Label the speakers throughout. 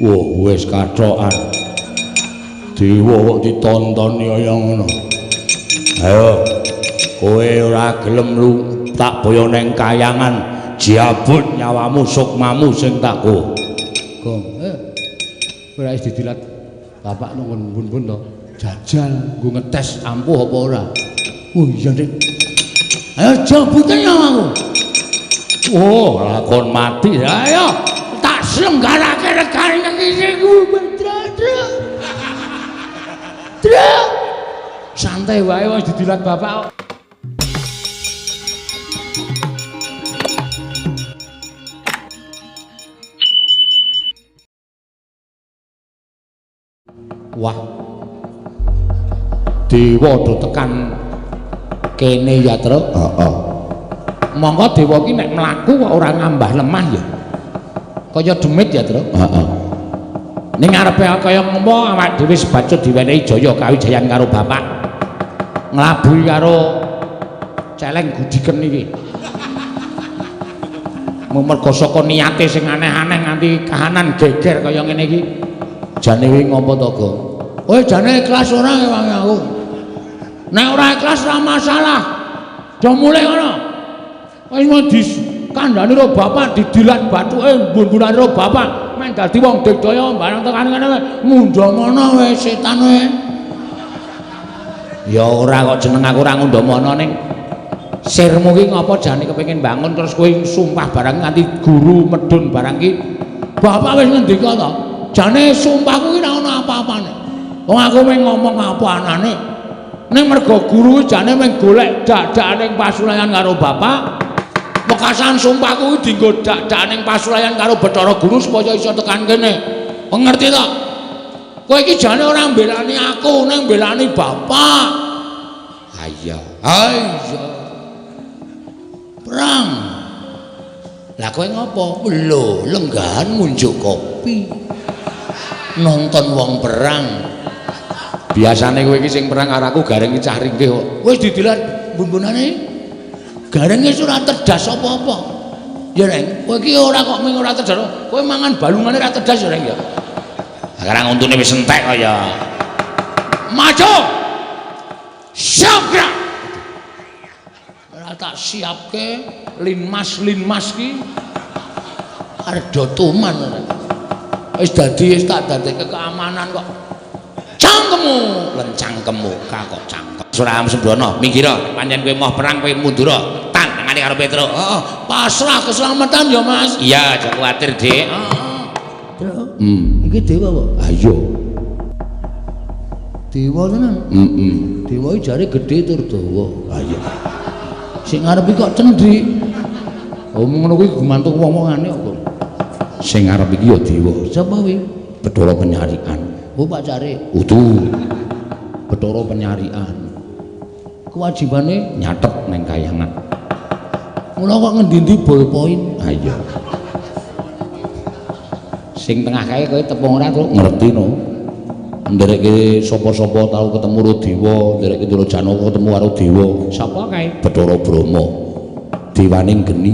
Speaker 1: Wah, wis kathokan. Dewa kok ditontoni kaya ngono. Ayo, kowe ora gelem lu tak boyo neng kayangan, jabut nyawamu sukmamu sing tak go. Gong, ora wis didilat bapak nang bun-bun to. Jajal nggo ngetes ampuh apa ora. Oh iya, Dik. Ayo jabute nyawaku. Oh, lakon mati. Ayo tak selenggarake regane nang isih ku. Truk. Santai wae wis didilat bapak. Wah. Dewa do tekan kene ya, Truk. Heeh. Monggo dewa ki nek mlaku kok ora ngambah lemah ya. Kaya demit ya, Truk. Heeh. Ning ngarepe kaya ngopo awak dhewe sebacut diwenehi jaya kawijayan karo bapak. Nglabuhi karo celeng gudiken iki. Mergo saka niate sing aneh-aneh nganti kahanan geger kaya ngene iki. Jane kuwi ngopo to, Gong? Kowe jane ikhlas ora ngewangi aku? Nek ora ikhlas ora masalah. Do mulih ngono. Wis mau dikandani karo bapak didilat bathuke mbun-mbunane karo bapak. Men dadi wong digdaya barang tekan ngene ngundhamana wis setan kowe. Ya ora kok jeneng aku ora ngundhamana ning sirmu ki ngopo jane kepengin bangun terus kowe sumpah barang nganti guru medun barang ki. Bapak wis ngendika to. Jane sumpahku ki ora ono apa-apane. Wong aku mung ngomong apa anane. Ning mergo guru jane mung golek dak-dak ning pasulayan karo bapak. Wekasan sumpahku ki dienggo dak-dak ning pasulayan karo Bathara Guru supaya iso tekan kene. Ngerti to? Kowe iki jane ora mbelani aku, ning mbelani bapak. Ha iya. Ha iya. Perang. Lah kowe ngopo? Lho, lenggahan ngunjuk kopi. Nonton wong perang. Biasane kowe iki sing perang karo aku gareng iki cah ringkih kok. Wis didilat bun-bunane. Gareng wis ora tedas apa-apa. Ya, Reng, kowe iki ora kok mung ora tedas. Kowe mangan balungane ora tedas ya, Reng ya. Sekarang untune wis entek kok ya. Maju. Siap gerak. Ora tak siapke linmas-linmas ki. Arep do tuman ora. Wis dadi wis tak dadekke keamanan kok. Cangkemmu, lencangkemmu kok cangkem. Surah Sembrono, minggir pancen kowe moh perang kowe mundur. Tangane karo Petruk. Heeh, pasrah keselamatan ya, Mas. Iya, aja kuwatir, Dik. Heeh. Truk. Iki dewa apa? Ha iya. Dewa tenan. Heeh. Dewa iki jare gedhe tur dawa. Ha iya. Sing ngarep iki kok cendhik. Oh ngono kuwi gumantung wong-wongane kok. Sing ngarep iki ya dewa. Sapa kuwi? Bathara Penyarikan. Oh, Pak Carik. Udu. Bathara Penyarikan. Kewajibane nyatet neng kayangan. Mula kok ngendi-endi ballpoint. Ha iya. Sing tengah kae kowe tepung ora, Truk? Ngerti no. Nderekke sapa-sapa tau ketemu karo dewa, nderekke Ndara Janaka ketemu karo dewa. Sapa kae? Bathara Brahma. Dewaning geni.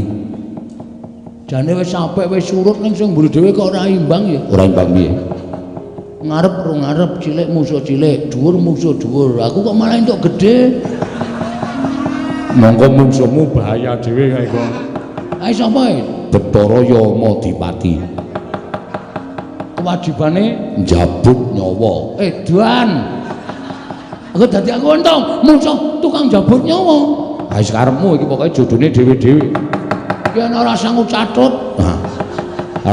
Speaker 1: Jane wis apik wis surut ning sing mburi dhewe kok ora imbang ya. Ora imbang piye? Ngarep ro ngarep, cilik musuh cilik, dhuwur musuh dhuwur. Aku kok malah entuk gedhe. Monggo mungsuhmu bahaya dhewe kae kok. Ae sapa e? Bathara Yamadipati. Kewajibane njabut nyawa. Edan. Aku dadi aku untung musuh tukang jabut nyawa. Ha wis karepmu iki pokoke jodone dhewe-dhewe. Ki ana ora sanggup catut. Ha.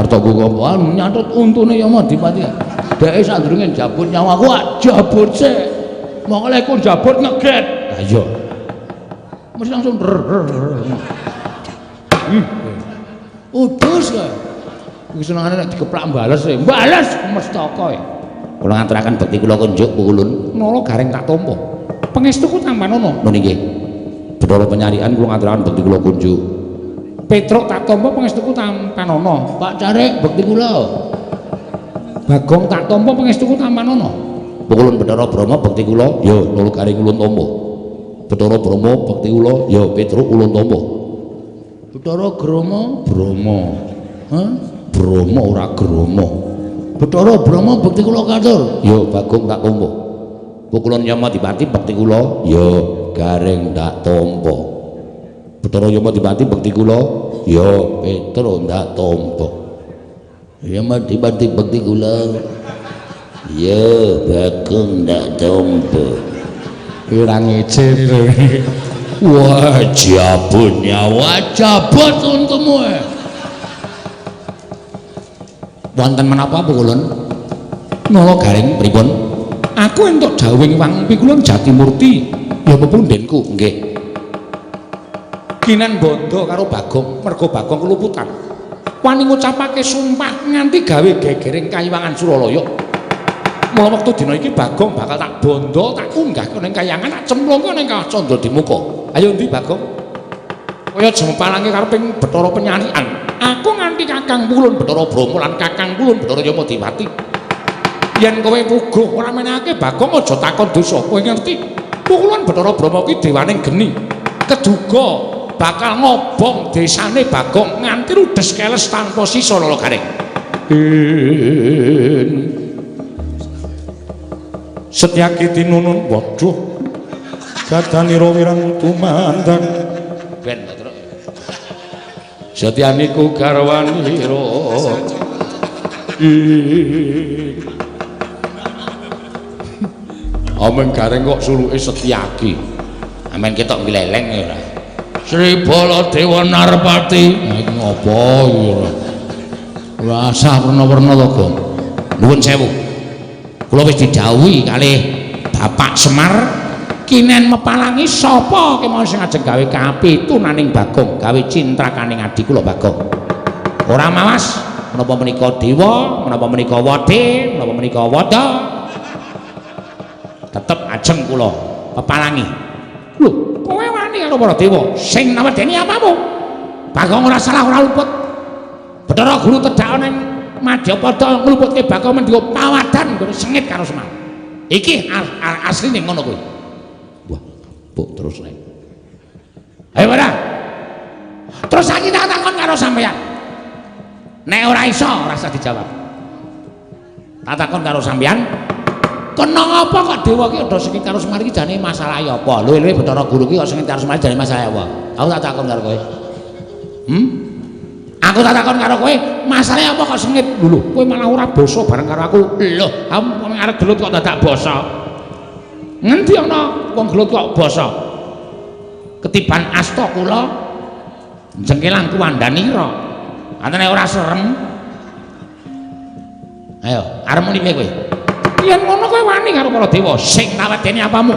Speaker 1: Arep kok apa nyatut untune Yamadipati. Dheke sadurunge njabut nyawaku jabut sik. Mongko lek ku njabut ngeget. Ha iya. Mesti langsung Udus kowe. Iki senengane nek dikeplak bales e. Bales mestaka e. Kula ngaturaken bekti kula kunjuk pukulun. Nala gareng tak tampa. Pangestuku tampanono. Nun inggih. Bathara Penyarikan kula ngaturaken bekti kula kunjuk. Petruk tak tampa pangestuku tampanono. Pak Carik bekti kula. Bagong tak tampa pangestuku tampanono. Pukulun Bathara Brahma bekti kula. Ya Nala gareng ulun tampa. Bathara Brahma bekti kula. Ya Petruk ulun tampa. Bathara Grama Brahma. Hah? Brahma ora Grama. Bathara Brahma bekti kula katur. Ya Bagong tak tampa. Pukulun Yamadipati bekti kula. Ya Gareng tak tampa. Bathara Yamadipati bekti kula. Ya Petro ndak tampa. Yamadipati bekti kula. Ya Bagong ndak tampa. Ora ngece. Wah, jabut nyawa, jabut untumu. Wonten menapa Pukulun? Nala Gareng pripun? Aku entuk dawuhing Wang Pikulun Jatimurti, ya pepundhenku nggih. Kinen bondo karo Bagong, merga Bagong keluputan. Wani ngucapake sumpah nganti gawe gegering kayiwangan Suralaya. Mula wektu dina iki Bagong bakal tak bondo, tak unggahke ning kayangan, tak cemplungke ning Kawah Candra Dimuka. Ayo endi Bagong? Kaya jemepalange kareping Bathara Penyalikan. Aku nganti Kakang Pulun Bathara Brahma lan Kakang Pulun Bathara Yamadipati. Yen kowe puguh ora menehake Bagong aja takon dosa. Kowe ngerti? Pukulun Bathara Brahma ki dewaning geni. Keduga bakal ngobong desane Bagong nganti rudes keles tanpa sisa Lala Gareng.
Speaker 2: Setyaki tinunun waduh gadanira wirang tumandang
Speaker 1: ben Petruk. Setyaniku garwanira. Amen Gareng kok suluke Setyaki. Amen ketok gleleng ya ora. Sri Baladewa Narpati. Iki ngopo iki ora? Ora asah werna-werna to, Gong. Nuwun sewu. Kula wis didhawuhi kalih Bapak Semar kinen mepalangi sapa kemawon sing ajeng gawe kapitunaning Bagong, gawe cintrakaning adi kula Bagong. Ora mawas menapa menika dewa, menapa menika wade, menapa menika wada. Tetep ajeng kula pepalangi. Lho, kowe wani karo para dewa sing nawedeni apamu? Bagong ora salah ora luput. Bathara Guru tedhak ning Madyapada ngluputke Bagong mendika pawadan nggone sengit karo Semar. Iki asline ngono kuwi. Wah, buk terus rek. Ayo ora. Terus saiki tak takon karo sampeyan. Nek ora iso ora usah dijawab. Tak takon karo sampeyan, kena ngapa kok dewa ki ada sengit karo Semar iki jane masalahe apa? Luwe-luwe Bathara Guru ki kok sengit karo Semar jane masalahe apa? Aku tak takon karo kowe. Aku tak takon karo kowe, masalahe apa kok sengit? Lho, kowe malah ora basa bareng karo aku. Lho, aku arep gelut kok dadak basa. Ngendi ana wong gelut kok basa? Ketiban asta kula jengkelang kuwandanira. Antene ora serem. Ayo, arep muni piye kowe? Yen ngono kowe wani karo para dewa sing tawedeni apamu?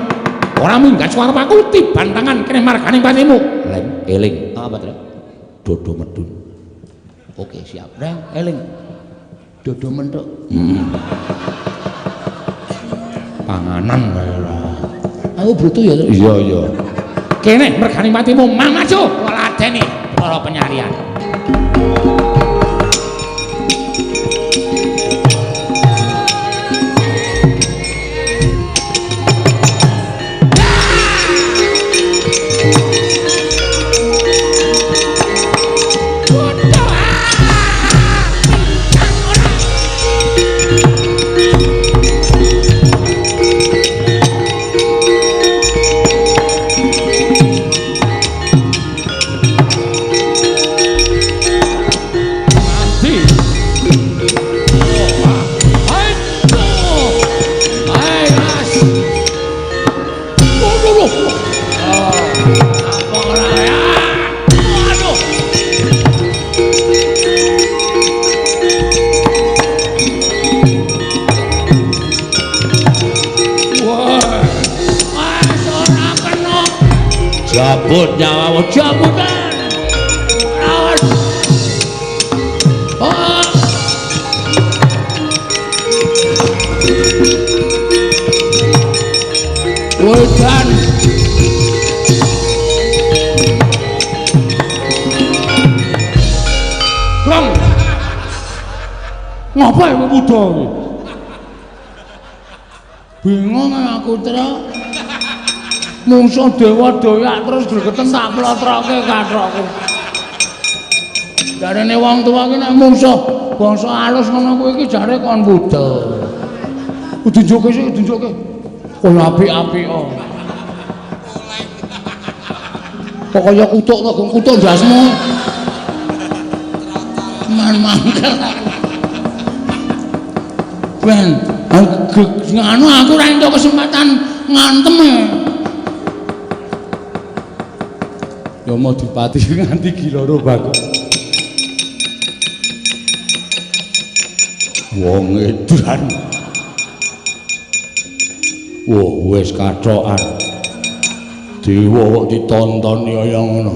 Speaker 1: Ora minggat suara aku tiban tangan kene marganing patimu. Leng, eling. Apa, Tru? Dodo medun. Oke, siap. Reng, eling. Dodo mentuk. Panganan kae ora. Aku brutu ya. Iya, iya. Kene mergane patimu mamajo ladeni para penyarian. Jabut nyawamu, jabutan. Awas. Oh. Wedan. Klong. Ngapa iku wuda iki? Bingung aku, Tra. Mungsuh dewa doyak terus gregeten tak plotroke kathokku. Jarene wong tuwa ki nek mungsuh bangsa alus ngono kuwi iki jare kon budel. Tunjukke sik, tunjukke. Kaya apik-apik kok. Kok kaya kutuk kok kutuk ndasmu. Man mangkel. Ben, anu aku ora entuk kesempatan ngantem. Yamadipati nganti giloro Bagong. Wong edan. Wah, wis kathokan. Dewa kok ditontoni kaya ngono.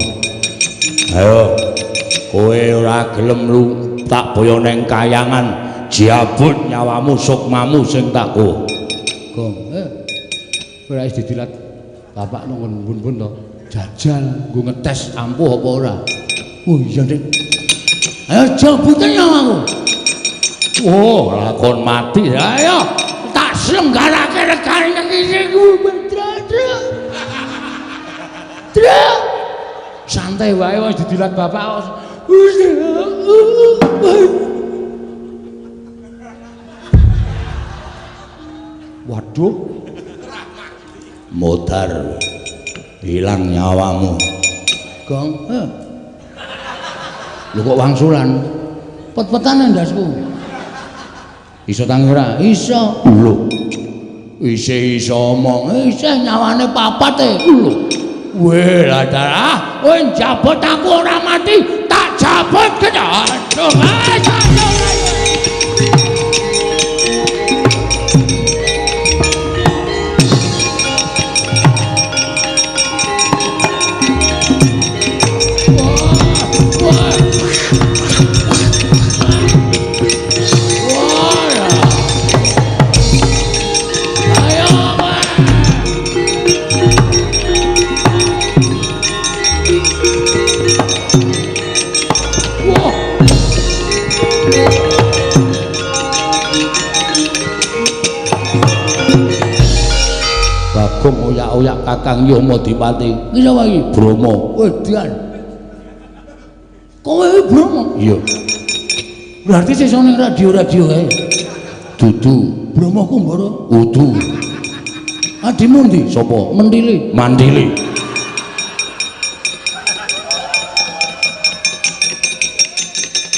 Speaker 1: Ayo, kowe ora gelem lu tak boyo neng kayangan, jabut nyawamu sukmamu sing tak go. Gong, ora wis didilat bapak nang bun-bun to. Jajal nggo ngetes ampuh apa ora. Oh iya, Dik. Ayo jabuten nyawaku. Oh, lakon mati. Ayo, tak selenggarake regane nang kene kuwi. Santai wae wis didilat bapak. Waduh. Modar. Hilang nyawamu. Gong. Lho kok wangsulan? Pet-petane ndasku. Iso tangi ora? Iso. Lho. Isih iso omong. Isih nyawane papat e. Lho. Weh lah darah, kowe njabut aku ora mati, tak jabut kene. Aduh, aduh. Bagong oyak-oyak Kakang Yamadipati. Iki sapa iki? Brahma. Wedan. Kowe iki Brahma? Iya. Berarti sesuk ning radio-radio kae. Dudu. Brahma ku mbara? Udu. Adimu ndi? Sapa? Mentili. Mandili.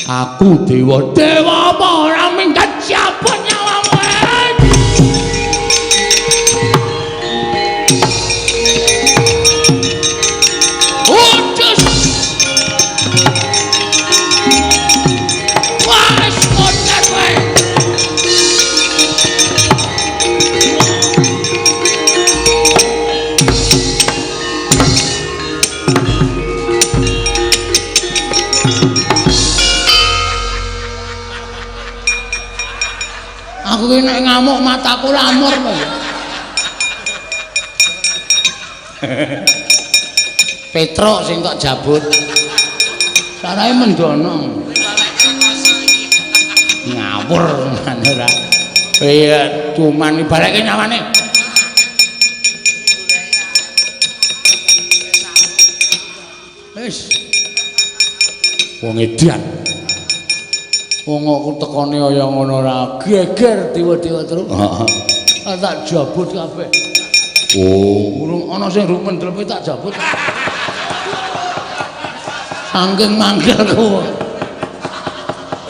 Speaker 1: Aku dewa. Dewa apa ora minggat siapa nyawamu? Aku ki nek ngamuk mataku lamur kok. Petruk sing tok jabut. Sarahe mendono. Ngawur ngene ora. Iya, cuman ibarake nyawane. Wis. Wong edan. Wong aku tekone kaya ngono ora geger dewa-dewa terus. Heeh. Tak jabut kabeh. Oh, urung ana sing rung mendlepe tak jabut. Saking mangkelku.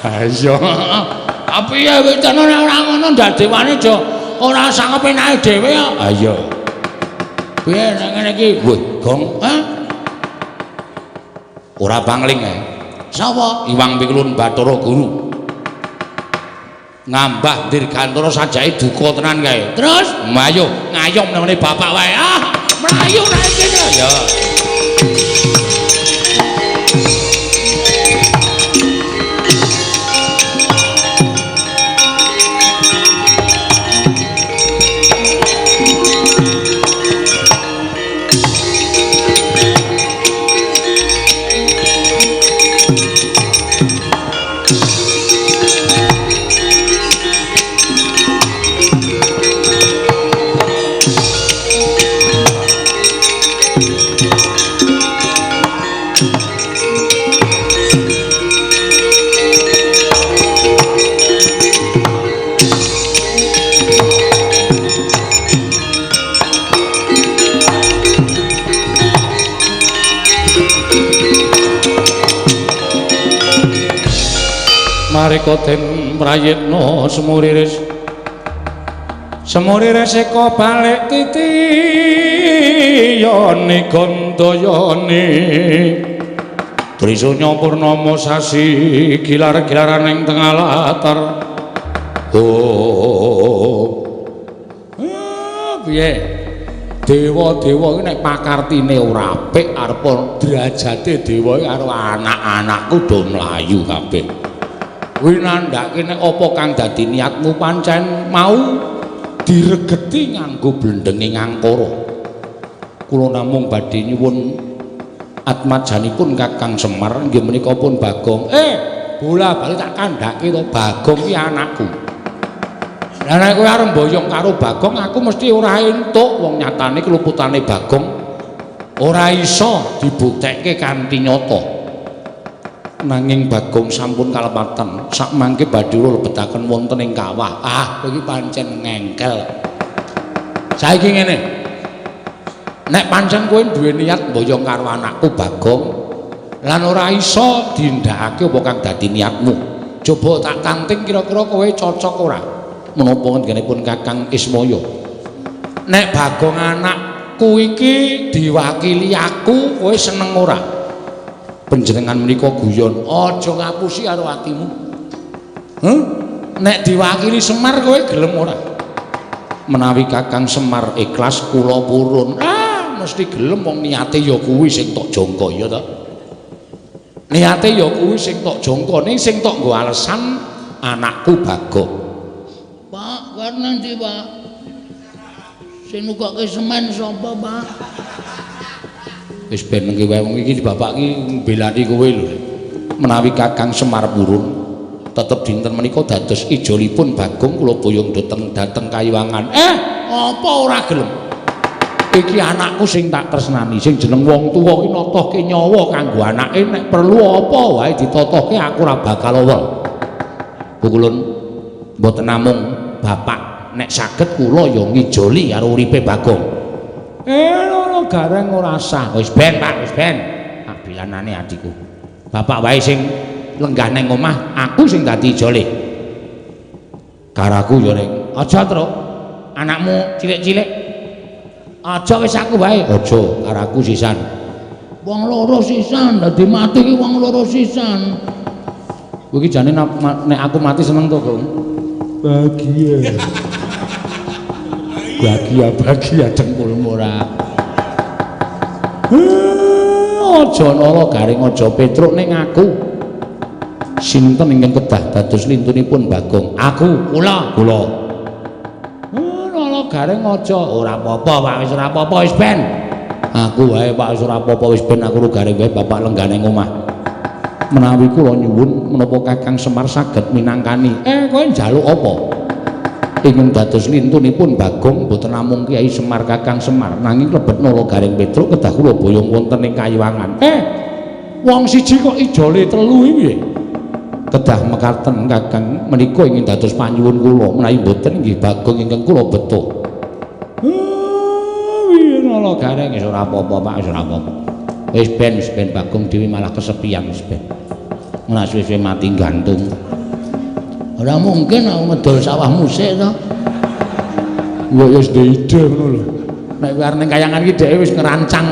Speaker 1: Ha iya. Tapi ya wetane ora ngono ndadewane aja ora sangepe penake dhewe kok. Ha iya. Piye nek ngene iki? Wah, Gong. Hah? Ora pangling ae. Sapa? Iwang Pikulun Bathara Guru. Ngambah dirgantara sajake duka tenan kae. Terus mayo ngayom nang ngene bapak wae. Ah, mlayu nek kene. Ya.
Speaker 2: Jawata den prayitna semuriris. Semuriris eka balik titiyane gandayane. Trisunya purnama sasi gilar-gilaran ing tengah latar. Oh. Piye? Dewa-dewa iki nek pakartine ora apik arep derajate dewa iki karo anak-anakku do mlayu kabeh. Kuwi nandhake nek apa kang dadi niatmu pancen mau diregeti nganggo blendenge ngangkara. Kula namung badhe nyuwun atmajanipun Kakang Semar inggih menika pun Bagong. Bola-bali tak kandhake to, Bagong ki anakku. Lah nek kowe arep mboyong karo Bagong aku mesti ora entuk, wong nyatane keluputane Bagong ora iso dibuktekke kanthi nyata. Nanging Bagong sampun kalepatan, sakmangke badhe kula lebetaken wonten ing kawah. Ah, kowe iki pancen ngengkel. Saiki ngene. Nek pancen kowe duwe niat mboyong karo anakku Bagong lan ora iso dindakake apa kang dadi niatmu. Coba tak tanting kira-kira kowe cocok ora? Menapa ngenipun Kakang Ismaya? Nek Bagong anakku iki diwakili aku, kowe seneng ora? Panjenengan menika guyon, aja ngapusi karo atimu. Huh? Nek diwakili Semar kowe gelem ora? Menawi Kakang Semar ikhlas kula purun. Ah, mesti gelem wong niate ya kuwi sing tok jangka ya ta. Niate ya kuwi sing tok jangka, ning sing tok nggo alesan anakku Bagong.
Speaker 1: Pak, kowe nanti, Pak. Sing nukokke semen sapa, Pak?
Speaker 2: Wis ben nengke wae wong iki bapak iki mbelani kowe lho. Menawi Kakang Semar purun, tetep dinten menika dados ijolipun Bagong kula boyong dhateng Kayiwangan. Apa ora gelem? Iki anakku sing tak tresnani, sing jeneng wong tuwa iki notohke nyawa kanggo anake, nek perlu apa wae ditotohke aku ora bakal owel. Pukulun mboten namung bapak, nek saged kula ya ngijoli karo uripe Bagong. Lho gareng ora sah. Wis ben, Pak, wis ben. Tak bilanane adikku. Bapak wae sing lenggah nang omah, aku sing dadi ijole. Karaku ya ning aja, Truk. Anakmu cilik-cilik. Aja wis aku wae. Aja, karaku sisan.
Speaker 1: Wong loro sisan, dadi mati ki wong loro sisan.
Speaker 2: Kowe iki jane nek aku mati seneng to, Gong? Bahagia. Bahagia, bahagia dengkulmu ora. Aja nala garing, aja Petruk ning aku. Sinten ingkang kedah dados lintunipun Bagong? Aku, kula, kula. Nala garing aja, ora apa-apa, Pak, wis ora apa-apa wis ben. Aku wae, Pak, wis ora apa-apa wis ben aku garing wae bapak lenggah ning omah. Menawi kula nyuwun menapa Kakang Semar saged minangkani. Kowe njaluk apa? Ingin dados lintunipun Bagong mboten namung Kyai Semar Kakang Semar nanging lebet Nala Garing Petruk kedah kula boyong wonten ing Kayiwangan. Wong siji kok ijole telu iki piye? Kedah mekaten Kakang menika ingin dados panyuwun kula, menawi mboten nggih Bagong ingkang kula beto. Piye Nala Garing wis ora apa-apa, Pak, wis ora apa-apa. Wis ben Bagong dhewe malah kesepian wis ben. Ora suwe-suwe mati gantung.
Speaker 1: Ora mungkin aku ngedol sawahmu sik to.
Speaker 2: Ya wis duwe ide ngono lho. Nek kowe arep ning kayangan iki dheke wis ngerancang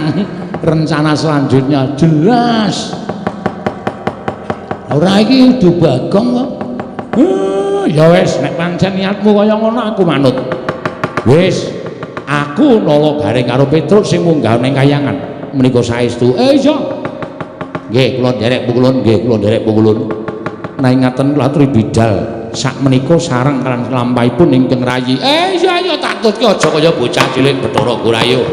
Speaker 2: rencana selanjutnya jelas.
Speaker 1: Ora iki kudu Bagong kok.
Speaker 2: Ya wis nek pancen niatmu kaya ngono aku manut. Wis, aku Nala Garing karo Petruk sing munggah ning kayangan. Menika saestu. Iya. Nggih, kula nderek pukulun, nggih kula nderek pukulun. Nanging ngaten kula aturi bidal sak menika sareng lan lampahipun ingkang rayi. Iya iya tak tutke aja kaya bocah cilik Bathara Gurayo.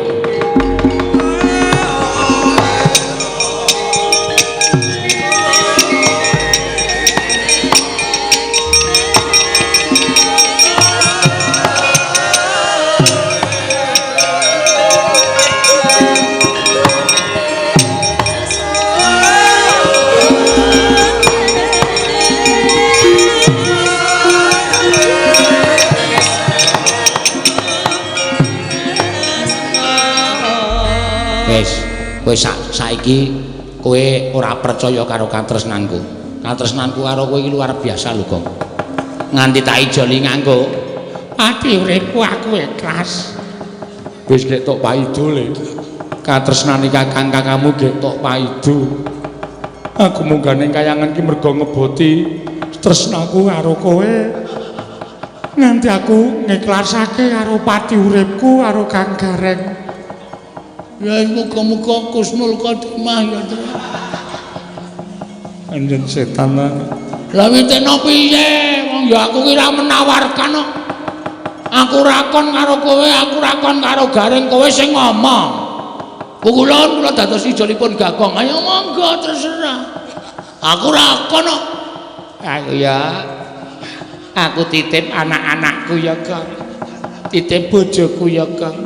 Speaker 2: Wis, kowe saiki kowe ora percaya karo katresnanku.
Speaker 1: Katresnanku karo kowe iki luar biasa lho, Gong. Nganti tak ijoli nganggo
Speaker 2: pati uripku aku ikhlas.
Speaker 1: Wis gek tok paido le. Katresnane kakang kakangmu gek tok paido.
Speaker 2: Aku munggah ning kayangan ki mergo ngeboti tresnaku karo kowe. Nganti aku ngikhlasake karo pati uripku karo Kang Gareng.
Speaker 1: Ya muga-muga kusnul khotimah ya, Tru.
Speaker 2: Anjen setan.
Speaker 1: Lah witeno piye? Wong ya aku ki ora menawarkan kok. Aku rakon karo kowe, aku rakon karo Gareng, kowe sing ngomong. Pukulon kula dados ijolipun Gagong. Ayo monggo terserah. Aku rakon kok.
Speaker 2: Aku ya. Aku titip anak-anakku ya, Kang. Titip bojoku ya, Kang.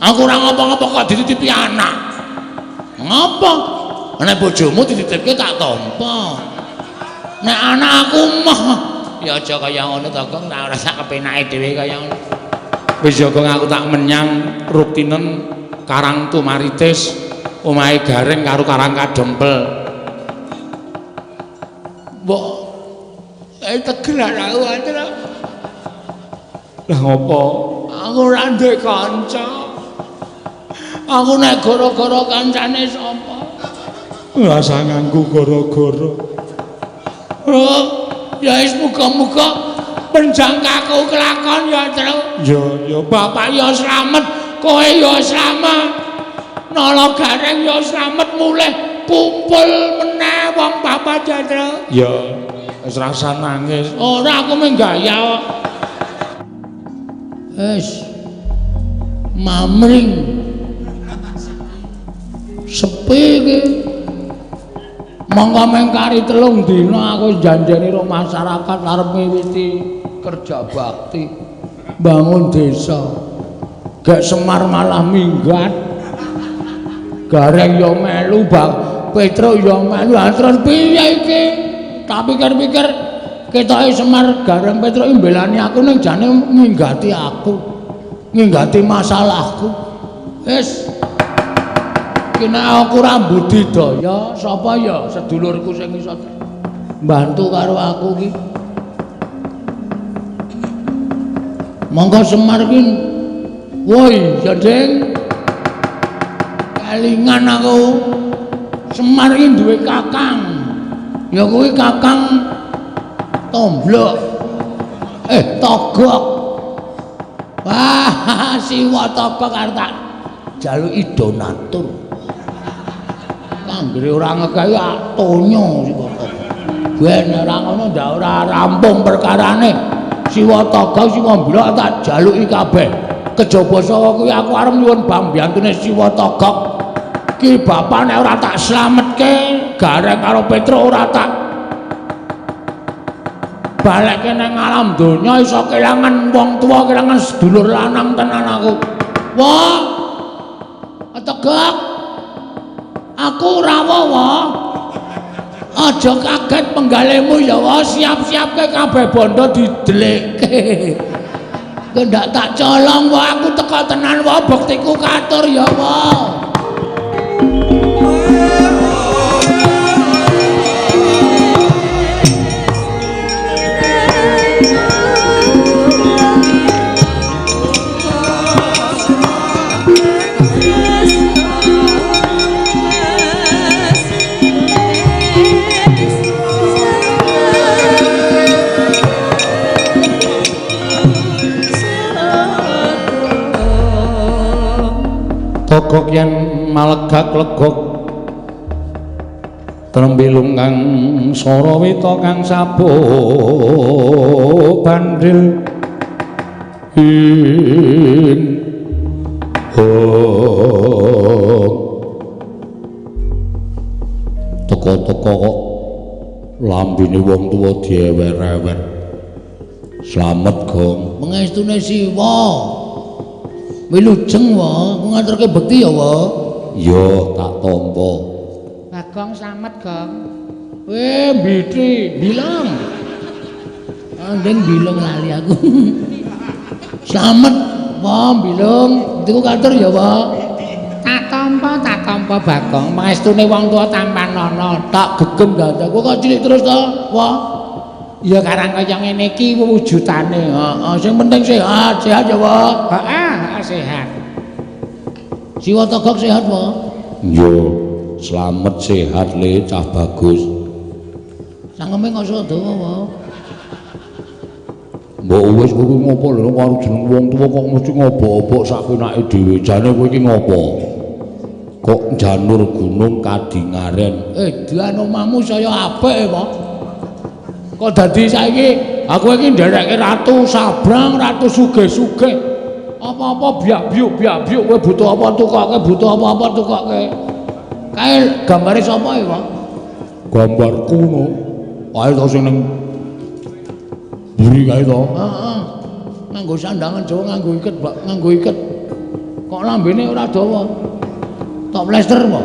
Speaker 1: Aku ora ngapa-ngapa kok dititipi anak. Ngapa? Nek bojomu dititipke tak tampa. Nek anak aku mah ya aja kaya ngono to, Gong, tak ora sak kepenake dhewe kaya ngono.
Speaker 2: Wis ya, Gong, aku tak menyang Ruktinen Karang Tumaritis, omahe Gareng karo Karang Kadempel.
Speaker 1: Mbok tegel aku aja.
Speaker 2: Lah ngopo?
Speaker 1: Aku ora duwe kanca. Aku nek gara-gara kancane sapa?
Speaker 2: Ora usah nganggo gara-gara.
Speaker 1: Oh, ya wis muga-muga penjangkaku kelakon ya, Tru.
Speaker 2: Ya, ya
Speaker 1: bapak ya slamet, kowe ya slamet. Nala Gareng ya slamet mulih kumpul meneh wong bapak ya, Tru.
Speaker 2: Ya, wis rasa nangis.
Speaker 1: Ora, aku mung gaya kok. Wis. Mamring. Sepi iki. Monggo mengkari 3 dina aku janjeni karo masyarakat arep miwiti kerja bakti bangun desa. Gek Semar malah minggat. Gareng ya melu, Bang Petruk ya melu. Terus piye iki? Tak pikir-pikir ketoke Semar Gareng Petruk mbelani aku ning jane minggati aku. Minggati masalahku. Wis kene aku ora budidaya, sapa ya sedulurku sing iso mbantu karo aku ki. Monggo Semar ki. Woi, ya Ding. Kelingan aku. Semar ki duwe kakang. Ya kuwi kakang Tomblok. Togok. Wah, Siwa Togok arep tak jaluki donatur. Anggere ora ngekai tonyo Siwa Togok. Ben ora ngono ndak ora rampung perkarane. Siwa Togok Siwa Mblok tak jaluki kabeh. Kejaba saka kuwi aku arep nyuwun pambiyantune Siwa Togok. Ki bapak nek ora tak slametke, Gareng karo Petruk ora tak balekke nang alam donya iso kelangan wong tuwa, kelangan sedulur lanang tenan aku. Wah. Tegak. Aku rawuh wae. Aja kaget penggalemu ya wae, siap-siapke kabeh bondo didelikke. Ndak tak colong wae, aku teka tenan wae, bektiku katur ya wae.
Speaker 2: Togok yen malegak legok trembilung kang sarawita kang sabuk bandil ing
Speaker 1: teko-teko kok lambene wong tuwa diewer-ewer. Slamet, Gong. Pengestune Siwa. Wilujeng wae, aku ngaturke bekti ya wae.
Speaker 2: Ya, tak tampa.
Speaker 3: Bagong slamet, Gong.
Speaker 1: Mbiti, bilang. Andeng bilung lali aku. Slamet, wae bilung. Iku katur ya wae.
Speaker 3: Tak tampa, tak tampa. apa Bagong, pangestune wong tuwa tampan ana,
Speaker 1: tak gegem dadak. Kowe kok cilik terus to, Wah?
Speaker 3: Ya karang kaya ngene iki wujudane.
Speaker 1: Heeh, sing penting sehat, sehat ya, Wah.
Speaker 3: Heeh, sehat.
Speaker 1: Siwa Togok sehat, Wah?
Speaker 2: Yo, slamet sehat le cah bagus.
Speaker 1: Cangkeme ngoso dawa, Wah.
Speaker 2: Mbok wis kowe ngopo lho karo jeneng wong tuwa kok mesti ngobok-obok sak penake dhewe. Jane kowe iki ngopo? Kok janur gunung kadingaren.
Speaker 1: Edan omahmu saya apik, Pak. Kok dadi saiki aku iki nderekke ratu sabrang, ratu sugih-sugih. Apa-apa biak-biuk biak-biuk kowe butuh apa tukoke, butuh apa-apa tukoke. Kae gambare sapa ya, Pak?
Speaker 2: Gambarku no. Kae to sing ning mburi kae to.
Speaker 1: Heeh. Nganggo sandangan Jawa, nganggo iket, Pak, nganggo iket. Kok lambene ora dawa? Tok plester apa?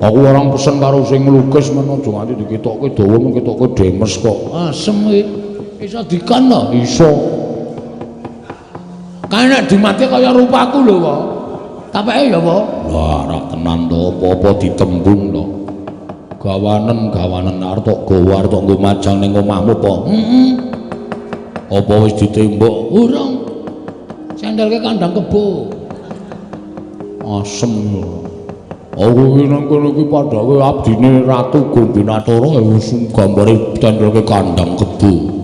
Speaker 2: Aku orang pesen karo sing nglukis men aja nganti diketokke dawa men ketokke demes kok.
Speaker 1: Asem iki. Iso dikon to?
Speaker 2: Iso.
Speaker 1: Kae nek dimati kaya rupaku lho, Pak. Tapeke ya, Pak.
Speaker 2: Lah, ora tenan to, apa-apa ditembung to. Gawanen-gawanen arep tok gawa arep tok nggo majang ning omahmu apa?
Speaker 1: Heeh.
Speaker 2: Apa wis ditembok?
Speaker 1: Urung. Sendelke kandang kebo.
Speaker 2: Asem. Aku iki nang kono iki padake abdine Ratu Gombinatara wis gambare tendelke kandang kebo.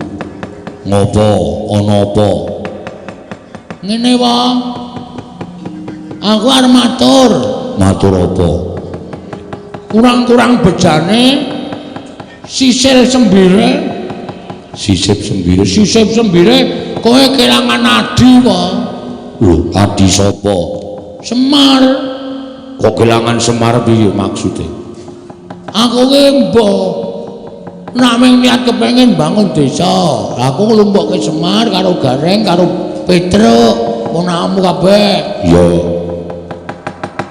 Speaker 2: Ngopo? Ana apa?
Speaker 1: Ngene, Pak. Aku arep matur.
Speaker 2: Matur apa?
Speaker 1: Kurang-kurang bejane sisil sembire,
Speaker 2: sisip sembire,
Speaker 1: sisip sembire kowe kelangan adi, Pak.
Speaker 2: Lho, adi sapa?
Speaker 1: Semar.
Speaker 2: Kok kelangan Semar piye maksude?
Speaker 1: Aku ki mbah nek mung niat kepengin bangun desa, aku nglumpukke Semar karo Gareng karo Petruk, ponakmu kabeh.
Speaker 2: Iya.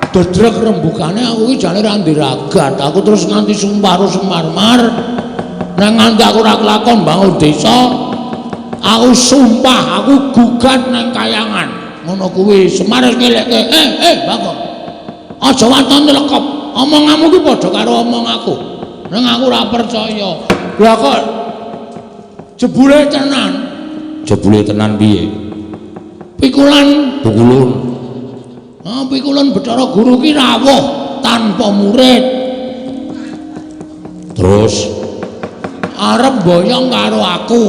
Speaker 1: Dedrek rembugane aku ki jane ora ndiragat. Aku terus nganti sumpah karo Semar-mar. Nek nganti aku ora kelakon bangun desa, aku sumpah aku gugat nang kayangan. Ngono kuwi Semar wis ngelekke, Bagong. Aja waton lekop. Omonganmu ki padha karo omong aku. Nang aku ora percaya. Lah kok jebule tenan.
Speaker 2: Jebule tenan piye?
Speaker 1: Pikulan
Speaker 2: pukulun.
Speaker 1: Ah, pikulan Bathara Guru ki rawuh tanpa murid.
Speaker 2: Terus
Speaker 1: arep boyong karo aku.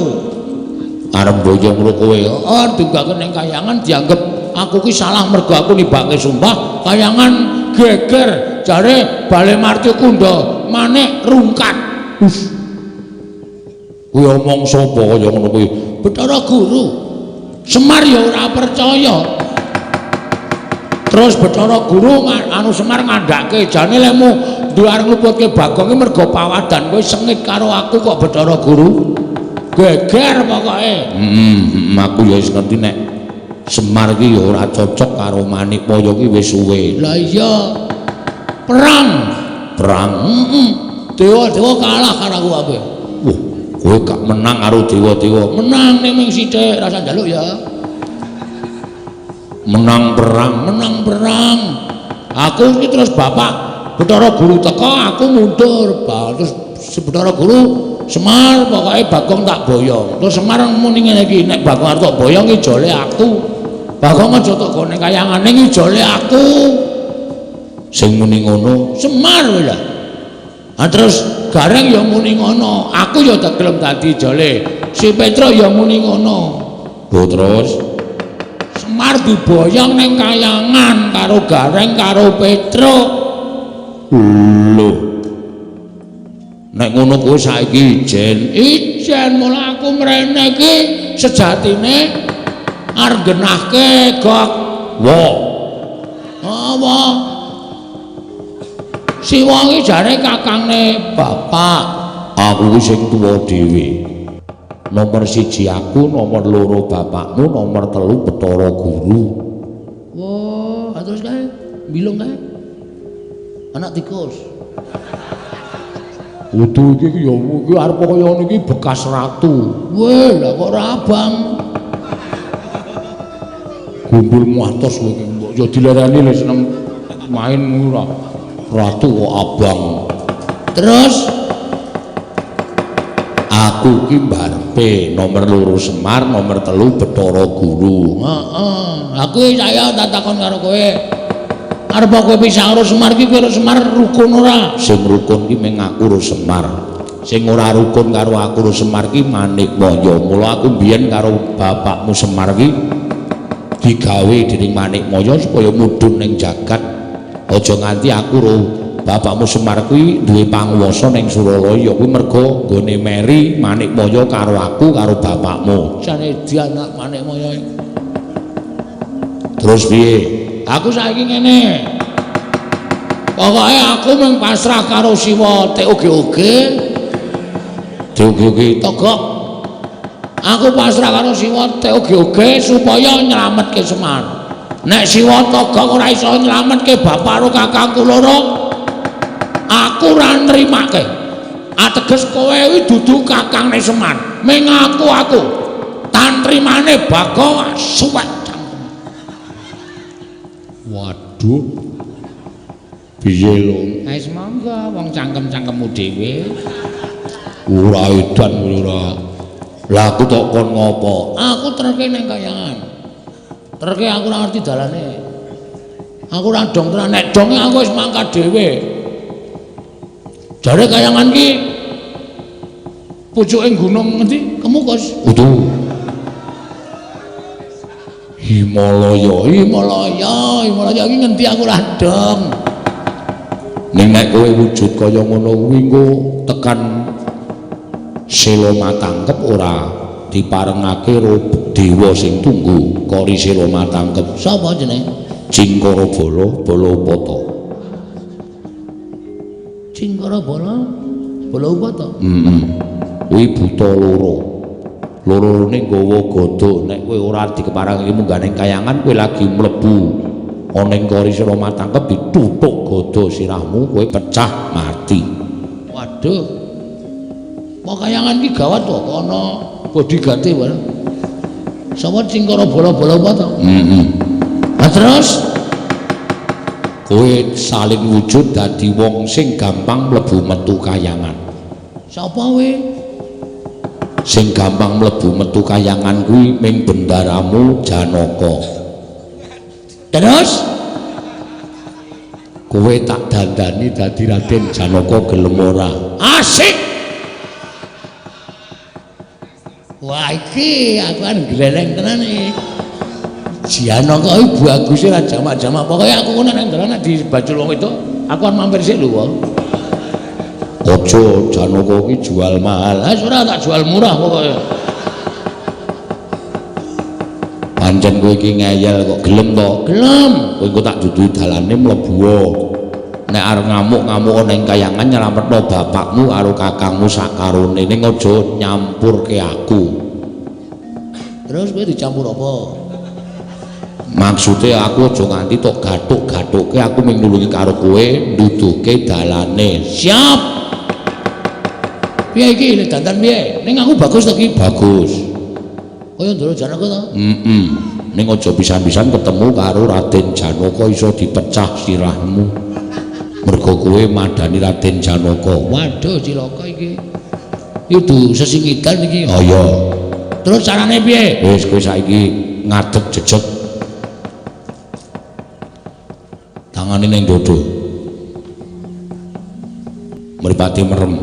Speaker 2: Arep boyong karo kowe?
Speaker 1: Heeh, diunggahke ning kayangan dianggep aku ki salah mergo aku nibake sumpah. Kayangan geger jare Bale Marti Kunda manik rungkat.
Speaker 2: Us. Kuwi omong sapa kaya ngono kuwi?
Speaker 1: Bathara Guru. Semar ya ora percaya. Terus Bathara Guru anu Semar ngandhake jane lemu duwe arep ngluputke Bagong ki mergo pawadan kowe sengit karo aku kok Bathara Guru. Geger pokoke.
Speaker 2: Heeh, aku ya wis ngerti nek Semar ki ya ora cocok karo Manikmaya ki wis suwe.
Speaker 1: Lah iya. Perang.
Speaker 2: Perang.
Speaker 1: Heeh. Dewa-dewa kalah karo aku kabeh.
Speaker 2: Wah, kowe gak menang karo dewa-dewa.
Speaker 1: Menang ning ming sithik, rasa njaluk ya.
Speaker 2: Menang perang,
Speaker 1: menang perang. Aku iki terus bapak Bathara Guru teka, aku mundur. Terus Bathara Guru Semar pokoke Bagong tak boyong. Terus Semar muni ngene iki, nek Bagong arep tak boyong ijole aku. Bagong aja tok gone kayangane ijole aku.
Speaker 2: Sing muni ngono
Speaker 1: Semar kowe lho. Ha terus Gareng ya muni ngono, aku ya tak gelem dadi ijole. Si Petruk ya muni ngono.
Speaker 2: Lho terus
Speaker 1: Semar diboyong ning kayangan karo Gareng karo Petruk.
Speaker 2: Lho. Nek ngono kowe saiki ijen.
Speaker 1: Ijen mula aku mrene iki sejatine arep genahke Gok.
Speaker 2: Wo.
Speaker 1: Apa? Siwa iki jare kakangne bapak.
Speaker 2: Aku iki sing tuwa dhewe. Nomor 1 aku, nomor 2 bapakmu, nomor 3 Bathara Guru.
Speaker 1: Wah, terus kae bilung kae. Anak tikus.
Speaker 2: Kudu iki ya iki arep kaya ngono iki bekas ratu.
Speaker 1: Weh, lah kok ora abang.
Speaker 2: Gundul muatos kowe iki mbok ya dilereni lho seneng Main ora. Ratu kok abang.
Speaker 1: Terus
Speaker 2: aku ki mbarepe nomor 2 Semar, nomor 3 Bathara Guru.
Speaker 1: Heeh. Aku saya tak takon karo kowe. Arep kowe pisah karo Semar ki kowe Semar rukun ora?
Speaker 2: Sing rukun ki mung aku karo Semar. Sing ora rukun karo aku karo Semar ki Manikmaya. Mula aku mbiyen karo bapakmu Semar ki digawe dening Manikmaya supaya mudhun ning jagat. Aja nganti aku karo bapakmu Semar kuwi duwe panguwasa ning Suralaya kuwi merga nggone meri Manikmaya karo aku karo bapakmu.
Speaker 1: Jane dianak Manikmaya.
Speaker 2: Terus piye?
Speaker 1: Aku saiki ngene. Pokoke aku mung pasrah karo Siwa TOGOG.
Speaker 2: TOGOG
Speaker 1: Togok. Aku pasrah karo Siwa TOGOG supaya nyelametke Semar. Nek Siwa Togok ora iso nyelametke bapak karo kakangku loro, aku ora nrimake. Ateges kowe kuwi dudu kakangne Semar. Ming aku. Tantrimane Bagong suwek.
Speaker 2: Waduh. Piye lho?
Speaker 3: Wis monggo wong cangkem-cangkemmu dhewe.
Speaker 2: Ora edan ora. Lah aku tok kon ngopo?
Speaker 1: Aku terke ning kayangan. Terke aku ora ngerti dalane. Aku ora dong tenan, nek donge aku wis mangkat dhewe. Jare kayangan ki pucuke gunung ngendi? Kemukus.
Speaker 2: Kudu. Himalaya,
Speaker 1: Himalaya, Himalaya iki ngendi aku ora dong.
Speaker 2: Ning nek kowe wujud kaya ngono kuwi engko tekan Sela Matangkep ora diparengake karo dewa sing tunggu kori Sela Matangkep.
Speaker 1: Sapa jenenge?
Speaker 2: Cingkara Bala, Bala Upata.
Speaker 1: Cingkara Bala, Bala Upata.
Speaker 2: Heeh. Kuwi buta loro. Loro-lorone nggawa gada. Nek kowe ora dikeparengake munggah ning kayangan, kowe lagi mlebu ana ing kori Sela Matangkep dituthuk gada sirahmu, kowe pecah mati.
Speaker 1: Waduh. Apa kayangan ki gawat to, ana bodyguard-e bareng. Sapa Cingkara Bala Bala Upata?
Speaker 2: Heeh.
Speaker 1: Lah terus
Speaker 2: kowe saling wujud dadi wong sing gampang mlebu metu kayangan.
Speaker 1: Sapa kowe?
Speaker 2: Sing gampang mlebu metu kayangan kuwi ming bendaramu Janaka.
Speaker 1: Terus
Speaker 2: kowe tak dandani dadi Raden Janaka gelem ora?
Speaker 1: Asik. Wah iki aku kan gleleng tenan iki. Janaka iki baguse ra jamak-jamak. Pokoke aku ngono nang dalan di bajul wong itu, aku kan mampir sik lho wong.
Speaker 2: Aja Janaka iki jual mahal.
Speaker 1: Ah ora tak jual murah pokoke.
Speaker 2: Pancen kowe iki ngeyel kok gelem to?
Speaker 1: Gelem.
Speaker 2: Kowe engko tak duduhi dalane mlebu. Nek arep ngamuk-ngamuk ning kayangan nyelametno bapakmu karo kakangmu sakarone, ning aja nyampurke aku.
Speaker 1: Terus kowe dicampur apa?
Speaker 2: Maksude aku aja nganti tok gathuk-gathuke, aku mung nulungi karo kowe nduduhke dalane.
Speaker 1: Siap. Piye iki lek dandan piye? Ning aku bagus to ki?
Speaker 2: Bagus.
Speaker 1: Kaya Ndara Janaka to?
Speaker 2: Heeh. Ning aja pisan-pisan ketemu karo Raden Janaka iso dipecah sirahmu. Mergo kowe madani Raden Janaka.
Speaker 1: Waduh cilaka iki. Iki dudu sesingidan iki.
Speaker 2: Oh iya.
Speaker 1: Terus carane piye?
Speaker 2: Wis kowe saiki ngadeg jejeg. Tangane ning dodo. Mripate merem.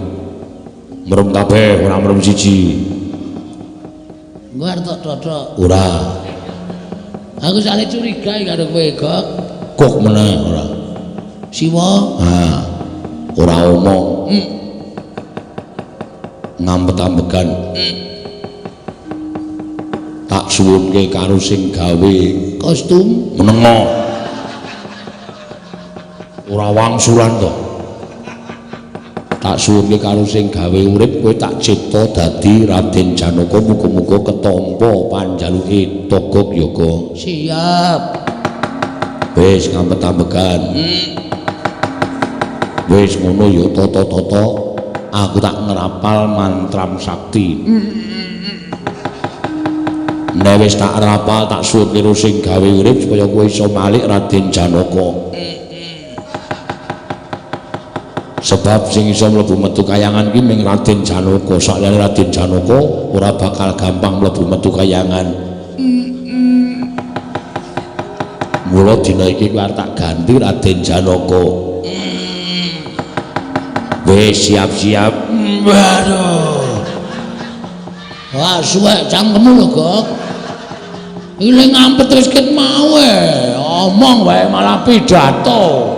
Speaker 2: Merem kabeh, ora merem siji.
Speaker 1: Engko arep tok tothok.
Speaker 2: Ora.
Speaker 1: Aku sale curiga karo kowe, Gok.
Speaker 2: Kok meneh ora.
Speaker 1: Siwa.
Speaker 2: Ha. Ora omong. Ngampet-ambegan. Tak suwunke karo sing gawe
Speaker 1: kostum
Speaker 2: menengo. Ora wangsulan to. Tak suwunke karo sing gawe urip kowe tak cipta dadi Raden Janaka, muga-muga ketampa panjaluke Togog Yoga.
Speaker 1: Siap.
Speaker 2: Wis ngampet-ambegan. Wis ngono ya tata-tata, aku tak ngrapal mantram sakti. Nek wis tak rapal tak suwun karo sing gawe urip supaya kowe iso malik Raden Janaka. Sebab sing iso mlebu metu kayangan ki ming Raden Janaka. Sakliyane Raden Janaka ora bakal gampang mlebu metu kayangan. Mula dina iki kuwi arep tak ganti Raden Janaka. Wis siap-siap.
Speaker 1: Waduh. Wah, suwek cangkemmu lho, Gok. Iki le ngampet wis ket mau e. Omong wae malah pidato.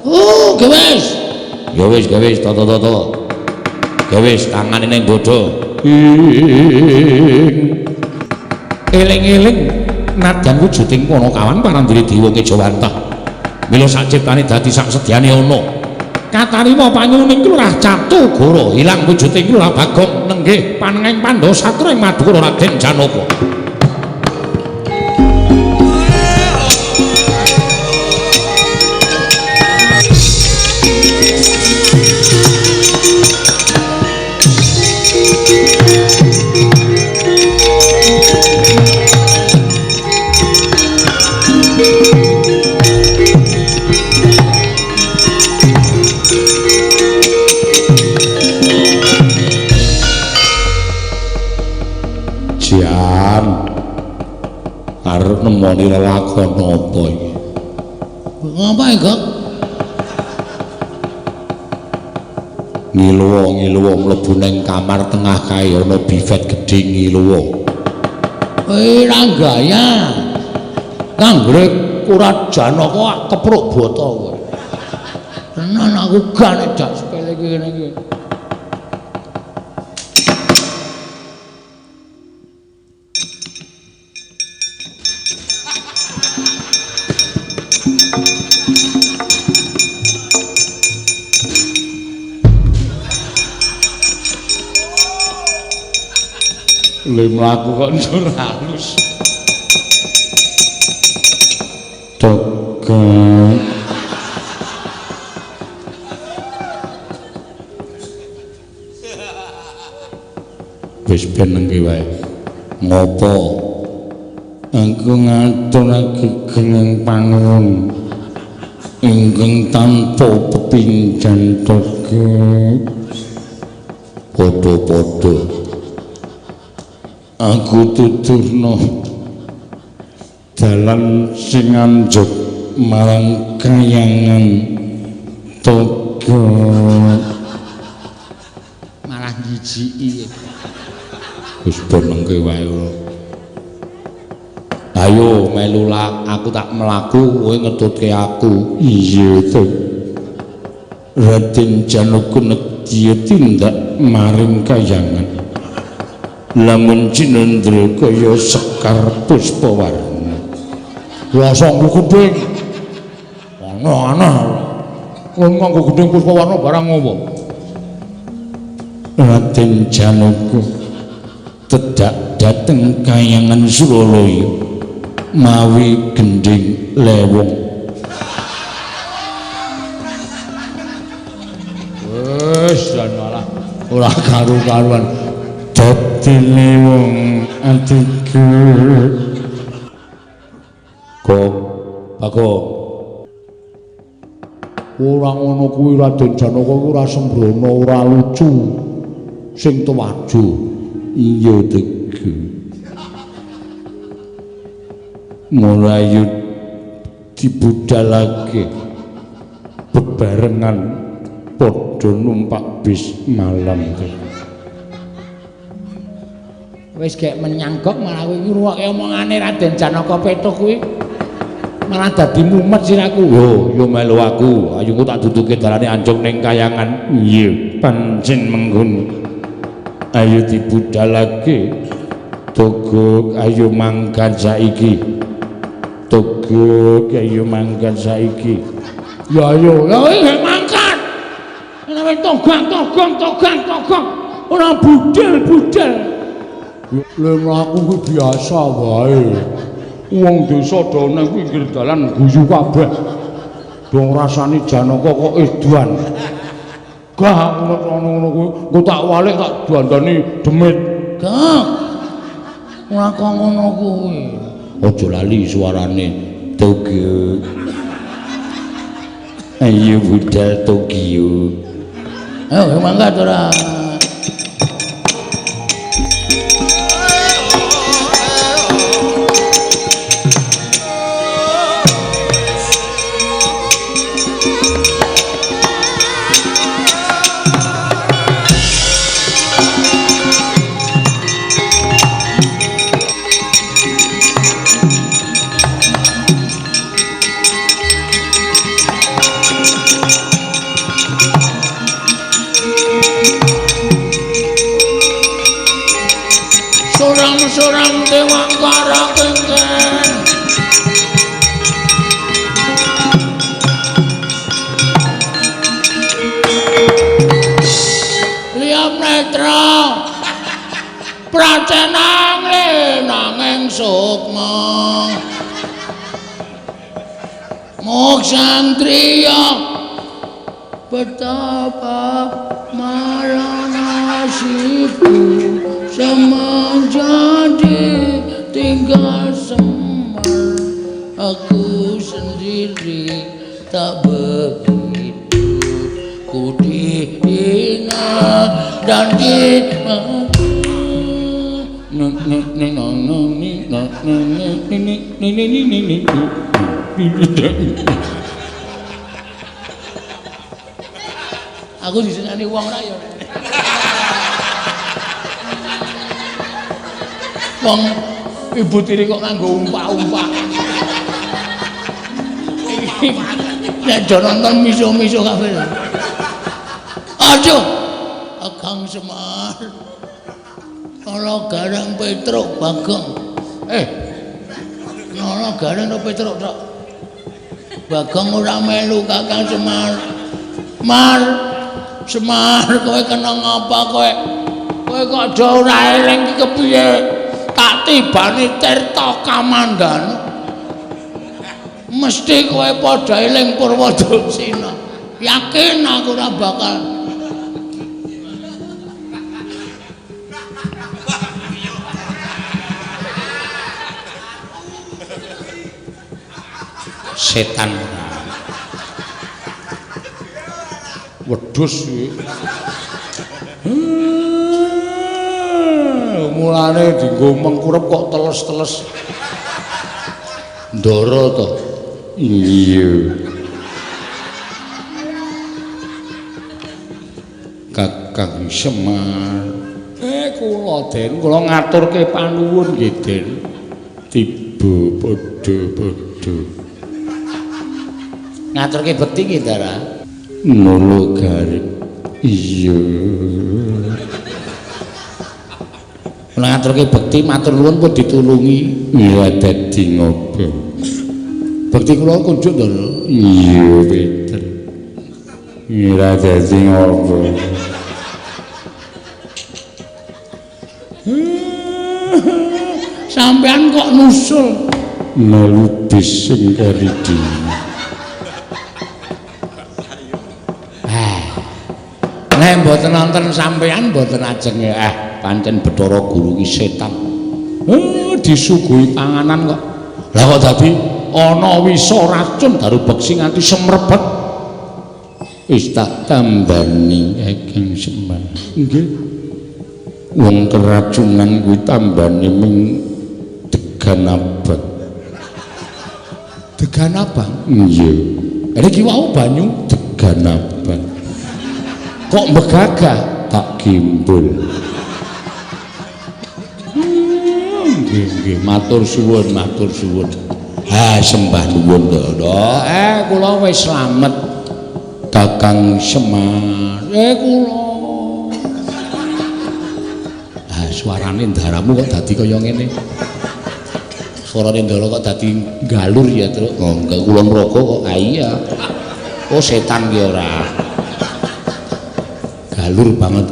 Speaker 1: Oh, ge wis.
Speaker 2: Ya wis, ge wis, toto-toto. Ge wis, tangane ning bodho. Eling-eling nadyan wujuding Panakawan parandene dewa Kejawantah. Mila saciptane dadi sak sedyane ana. Katarima panyuwuning Lurah Catugara ilang wujuding Lurah Bagong nenggih panengahing Pandhawa Satra ing Madukara Raden Janaka. Arep nemoni lelakon apa iki?
Speaker 1: Ngapa iki, Gok?
Speaker 2: Ngiluwa-ngiluwa mlebu ning kamar tengah kae ana bifet gedhe ngiluwa.
Speaker 1: Ora gaya. Kanggere ora Janaka kepruk bata kowe. Tenan aku gak nek jak sepele iki ngene iki.
Speaker 2: Lha mlaku kok njur halus. Togok. Wis ben nengke wae. Ngopo? Aku ngaturake gening panuwun ingkang tanpa pepindhan togok. Padha-padha. Aku tuturno dalan sing anjuk marang kayangan togok.
Speaker 1: Malah jijiki.
Speaker 2: Wis ben nengke wae. Ayo melu lak, aku tak mlaku kowe ngetutke aku. Iya to. Raden Janaka nedya tindak maring kayangan. Lamun cinendra kaya sekar puspawarna.
Speaker 1: Rasa nggo gendhing. Ana-ana. Kowe nganggo gendhing puspawarna barang ngopo?
Speaker 2: Raden Janaka tedak dhateng kayangan Suralaya mawi gendhing lewong.
Speaker 1: Wis jan malah ora karu-karuan.
Speaker 2: Dadi lewong atiku. Kok Bagong
Speaker 1: ora ngono kuwi Raden Janaka kuwi ora sembrono, ora lucu. Sing tuwaju.
Speaker 2: Iya tegu. Mulayu dibudalake bebarengan padha numpak bis malam.
Speaker 3: Wis gek menyanggok malah kowe ngrungokke omongane Raden Janaka Petuk kuwi malah dadi mumet siraku.
Speaker 2: Yo, yo melu aku. Ayo engko tak duduke dalane anjung ning kayangan. Iya, pancen mengkono. Ayo dibudalake. Togok ayo mangkat saiki. Togok ayo mangkat saiki.
Speaker 1: Ya ayo, ya wis mangkat. Ora togang togang togang togang. Ora budal-budal.
Speaker 2: Lha mlaku kuwi biasa wae. Wong desa do nang pinggir dalan guyu kabeh. Do ngrasani Janaka kok edan. Gah ngono kuwi, engko tak walik tak dandani demit.
Speaker 1: Gah. Ora kok ngono kuwi.
Speaker 2: Aja lali suarane Togyo. Ayo budal Tokyo.
Speaker 1: Ayo mangkat ora. Suram-suram dewangkara kengken. Liam netra pracenang nanging sukma. Moksantriya betapa marang nasibku semenjadi tinggal Semar, aku sendiri tak begitu ku dihina dan dimaki. Aku disenani wong ra ya. Wong ibu tiri kok nganggo umpak-umpak. Nek do nonton miso-miso kabeh. Aduh, Kakang Semar. Nala Gareng Petruk Bagong. Nala Gareng to Petruk tok. Bagong ora melu Kakang Semar. Mar, Semar kowe kena ngapa kowe? Kowe kok do ora eling iki kepiye? Tak tibani Tirta Kamandanu. Mesti kowe padha eling Purwoduksina. Yakin aku ora bakal.
Speaker 2: Setan. Wedhus kuwi. Mulane dienggo mengkurep kok teles-teles.
Speaker 1: Ndara to.
Speaker 2: Iya. Kakang Semar. Kula Den, kula ngaturke panuwun nggih Den. Tiba padha-padha.
Speaker 1: Ngaturke bekti nggih, Ndara.
Speaker 2: Nala Gareng. Iya.
Speaker 1: Kula ngaturke bekti matur nuwun pun ditulungi.
Speaker 2: Iya dadi ngopo.
Speaker 1: Bekti kula kunjuk, Ndara.
Speaker 2: Iya, Peter. Ora dadi ngopo.
Speaker 1: Sampean kok nusul
Speaker 2: melu bis sing keri dhewe.
Speaker 1: Nek mboten nonton sampean mboten ajeng pancen Bathara Guru ki setan.
Speaker 2: Disuguhi panganan kok. Lah kok dadi ana wisa racun daru beksi nganti semrebet. Wis tak tambani Kakang Semar. Nggih. Wong keracunan kuwi tambane ming degan abang.
Speaker 1: Degan abang?
Speaker 2: Iya.
Speaker 1: Iki wau banyu
Speaker 2: degan abang.
Speaker 1: Kok megagah
Speaker 2: tak gimbul. Nggih nggih
Speaker 1: matur suwun, matur suwun. Ha sembah nuwun Ndara. Kula wis slamet
Speaker 2: Kakang Semar.
Speaker 1: Kula. Ah suarane ndaramu kok dadi kaya ngene. Suarane ndara kok dadi galur ya, Truk. Oh, enggak kula ngroko kok. Ah iya. Oh setan ki ora. Galur banget.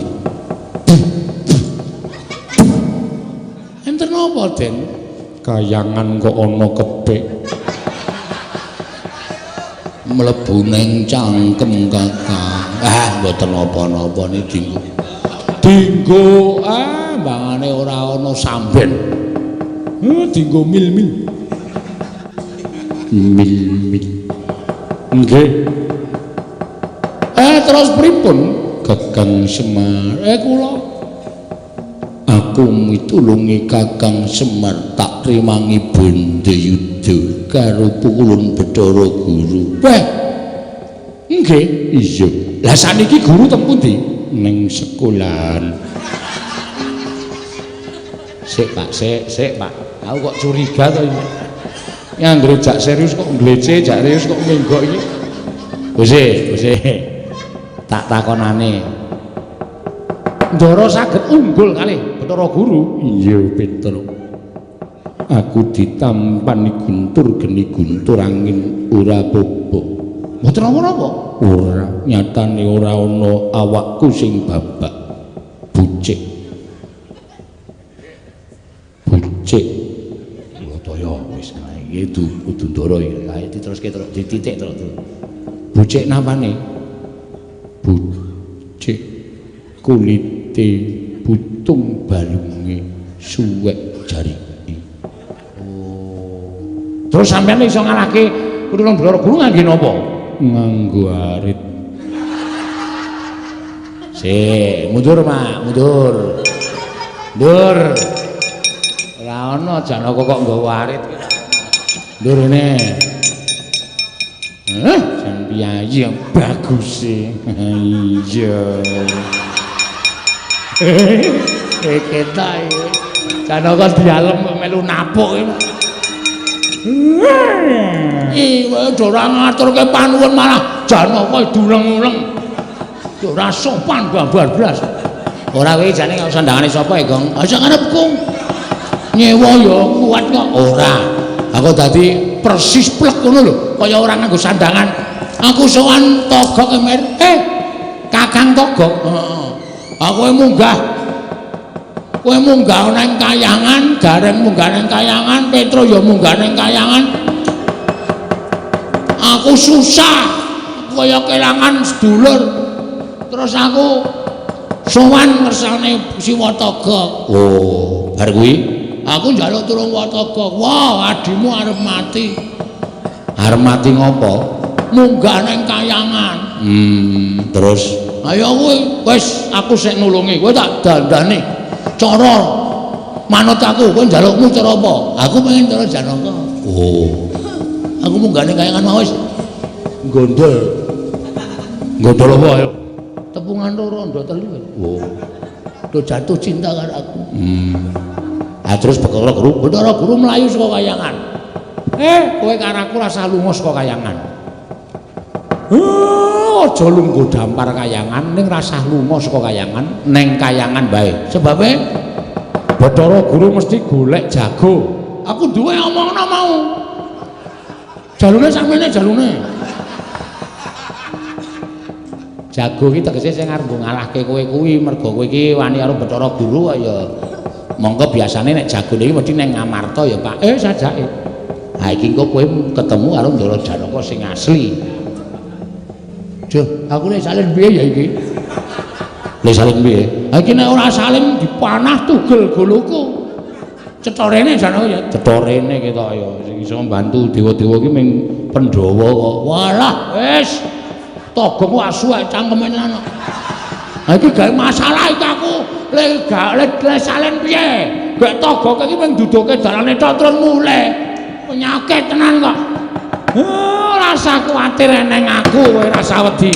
Speaker 1: Enten napa, Den?
Speaker 2: Kayangan kok ana kepik.
Speaker 1: Mlebu ning cangkem Kakang. Ah, mboten napa-napa niki dinggo. Dinggo mbangane ora ana samben.
Speaker 2: Dinggo mil-mil. Mil-mil. Nggih.
Speaker 1: Terus pripun?
Speaker 2: Kakang Semar? Kula aku mitulungi Kakang Semar tak trimangi Bondayuda karo pukulun Bathara Guru. Weh. Nggih, iya. Lah saniki guru teng pundi? Ning sekolahan. Sik, Pak, sik, sik, Pak. Aku kok curiga to iki. Yang jak serius kok nglece, jak serius kok menggok iki. Wis, wis. Tak takonane. Ndara saged unggul kalih Bathara Guru. Iya, Petruk. Aku ditampani guntur geni guntur angin ora apa-apa. Mboten napa-napa? Ora, nyatane ora ana awakku sing babak. Bucik. Bucik. Wataya wis iki kudu Ndara iki. Ayo diteruske terus dititik terus. Bucik napane? Bucik kulite putung balunge suwek jariki. Oh. Terus sampeyan iso ngalahke Putrane Bathara Guru ngangge napa? Nganggo arit. Sik, mundur, Mak, mundur. Mundur. Ora ana Janaka kok nggawa arit. Mundur rene. Jan piyayi yang bagus e. Iya. Ketok iki. Janaka dialem kok melu napuk iki. Iki ora ngaturke panuwun malah Janaka duleng-uleng. Ora sopan babar blas. Ora kowe jane kok sandangane sapa ya, Gong? Ah sak karepku. Nyewa ya kuat kok. Ora. Aku dadi persis plek ngono lho, kaya ora nganggo sandangan. Aku sowan Togok Emir. Kakang Togok. Heeh. Aku munggah. Kowe munggah nang kayangan, Gareng munggah nang kayangan, Petro ya munggah nang kayangan. Aku susah, kaya kelangan sedulur. Terus aku sowan ngersane Siwa Togok. Oh, bar kuwi aku njaluk tulung Togok. Wah, adimu arep mati. Arep mati ngopo? Munggah nang kayangan. Terus ayo kowe wis aku sik nulungi, kowe tak dandani. Cara manut aku, kowe njalukmu cara apa? Aku pengen cara Janaka. Oh. Aku munggah ning kayangan mau wis gondol. Gondol apa ayo? Tepungan loro ndo telu. Oh. Do jatuh cinta karo aku. Ah terus Bathara Guru, Bathara Guru mlayu saka kayangan. Kowe karo aku rasa lunga saka kayangan. Aja lungguh dampar kayangan ning rasah lunga saka kayangan ning kayangan bae. Sebabe Bathara Guru mesti golek jago. Aku duwe omongno mau. Jalune sakmene jalune. Jago iki tegese sing arep ngalahke kowe kuwi mergo kowe iki wani karo Bathara Guru kaya mongko biasane nek jagone iki mesti ning Ngamarta ya Pak. Sajake. Ha iki engko kowe ketemu karo Ndara Janaka sing asli. Duh, aku nek salin piye ya iki? Nek salin piye? Ha iki nek ora salin dipanah tugel goloku. Cetha rene jane ya, cetha rene ketok ya sing iso mbantu dewa-dewa iki ming Pandhawa kok. Walah, wis. Togok asu ae cangkeme tenan kok. Ha iki gawe masalah iki aku. Lek gak lek salin piye? Gek togok iki ming duduke dalane tok terus mulih. Penyakit tenan kok. Rasa kuwatir eneng aku kowe rasa wedi.